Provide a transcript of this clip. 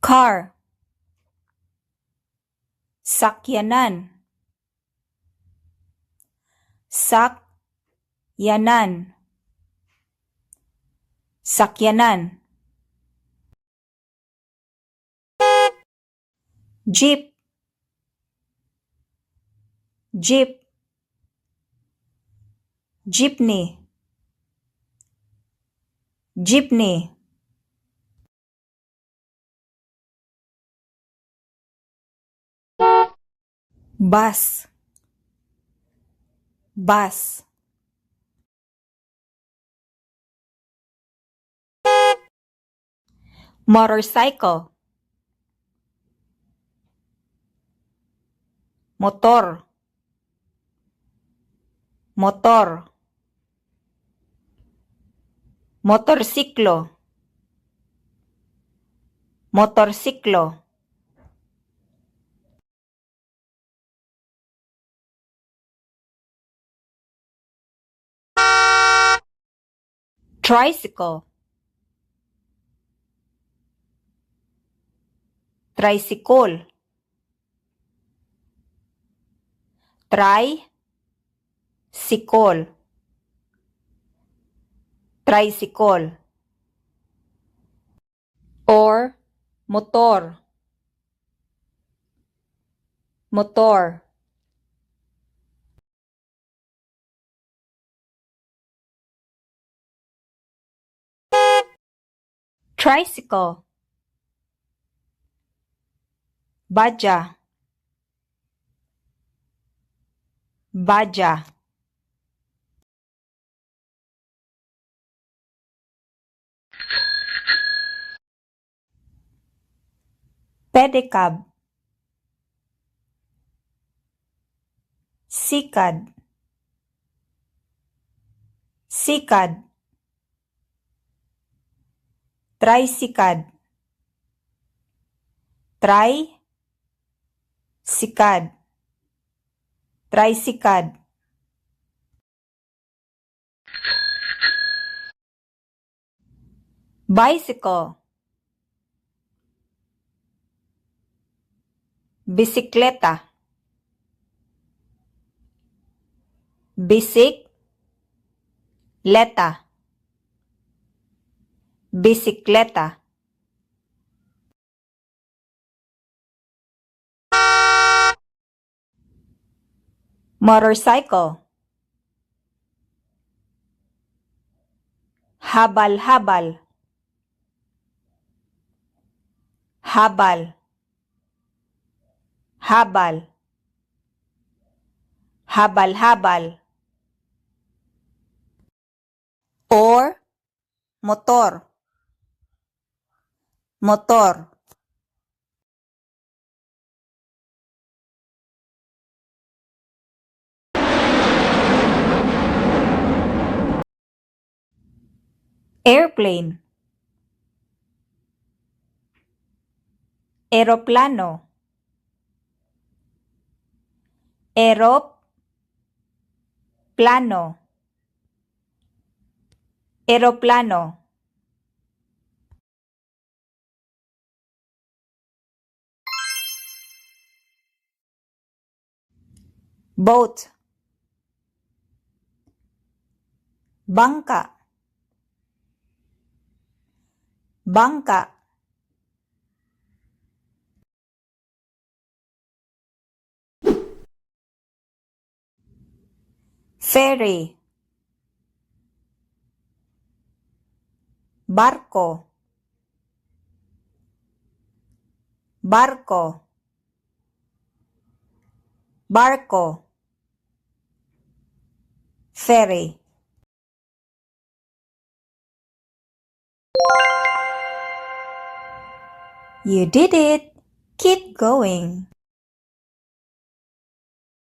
Car. Sakyanan. Sak yanan. Sakyanan. Jeep. Jeep. Jeepney. Jeepney. Bus. Bus. Motorcycle. Motor. Motor. Motorsiklo. Motorsiklo. Tricycle. Tricycle. Tri sikol. Tricycle. Or motor. Motor. Tricycle. Badya. Badya. Pedicab. Sikad. Sikad. Trisikad. Tri sikad. Trisikad. Bicycle. Bisikleta. Bisik leta. Bisikleta. Motorcycle. Habal-habal. Habal. Habal. Habal-habal. Or motor. Motor. Airplane. Eroplano. Erop plano. Eroplano. Boat. Bangka. Bangka. Ferry. Barko. Barko. Barko. Ferry. You did it! Keep going!